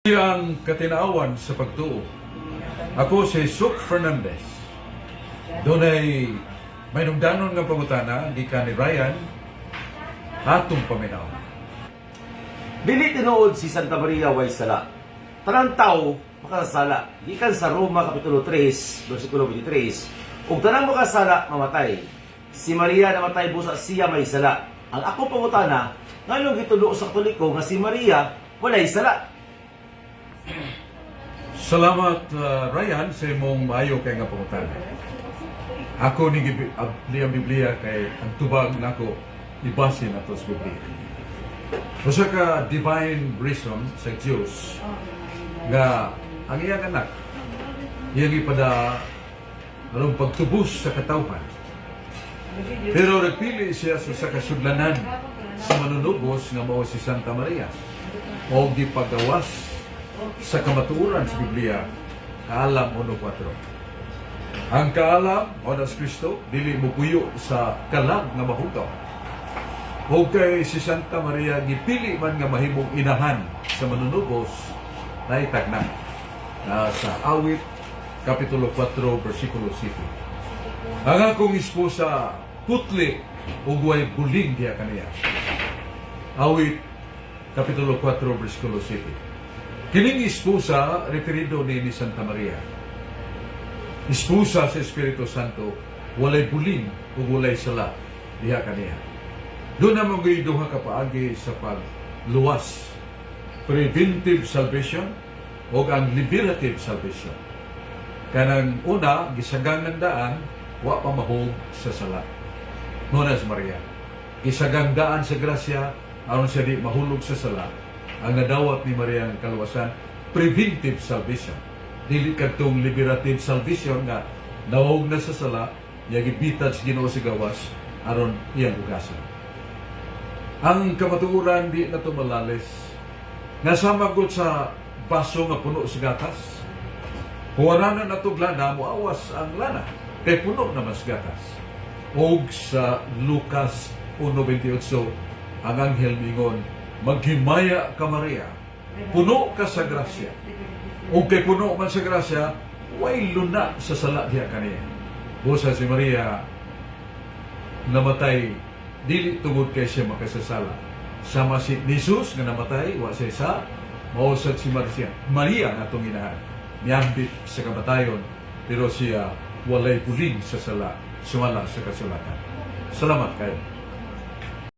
Ang katinaawan sa pagtuo. Ako si Suk Fernandez. Dunay may nungdanon nga pangutana gikan ni Ryan, atong paminaw. Dili tinuod si Santa Maria way sala. Tanang tao makasala. Gikan sa Roma kapitulo 3, bersikulo 23. Ug tanang makasala mamatay. Si Maria namatay busa siya may sala. Ang ako pangutana, nganong gitulo sa Katoliko nga si Maria walay sala? Salamat, Ryan, sa imong maayo kay nga pangutana. Ako ni abli ang Biblia kay ang tubag nako ibase nato sa Biblia. Usa ka divine reason sa Dios nga ang iyang anak iyang ipada aron pagtubos sa katawhan. Pero nagpili siya sa usa ka sudlanan sa manunubos nga mao si Santa Maria o gipagawas sa kamatuoran sa Biblia, Kaalam 1.4. Ang kaalam o na si Kristo dili mupuyo sa kalag nga mahugaw. O kay si Santa Maria gipili man nga mahimong inahan sa manunubos, naitagna na sa Awit Kapitulo 4 versikulo 7. Ang akong esposa putli ug way buling diha kaniya. Awit Kapitulo 4 versikulo 7. Kining esposa referido ni Santa Maria. Esposa sa Espiritu Santo, walay buling ug walay sala diha kaniya. Duna man gyud duha ka paagi sa pagluwas: preventive salvation o ang liberative salvation. Kanang una, gisagang ng daan, wa pa mahog sa sala. Mao na si Maria. Gisagang daan sa grasya, aron siya di mahulog sa sala. Ang nadawat ni Maria ang kaluwasan, preventive salvation. Dili kadtong liberative salvation nga nahog na sa sala, iya gibitad sa Ginoo sa gawas aron iyang hugasan. Ang kamatuoran di na malalis. Nga sama gud sa baso nga puno sa gatas. Huwaranan na tog lana, moawas ang lana. Kay puno naman sa gatas. Og sa Lucas 1.28, ang anghel mingon, "Maghimaya ka, Maria, puno ka sa grasya." Og kay puno man sa grasya, way luna sa sala diha kaniya. Busa si Maria namatay dili tungod kay siya makasasala. Sama si Jesus nga namatay, wa siya sa mao sad si Maria. Maria nga atong inahan. Niambit sa kamatayon, pero siya walay buling sa sala, sumala sa kasulatan. Salamat kayo.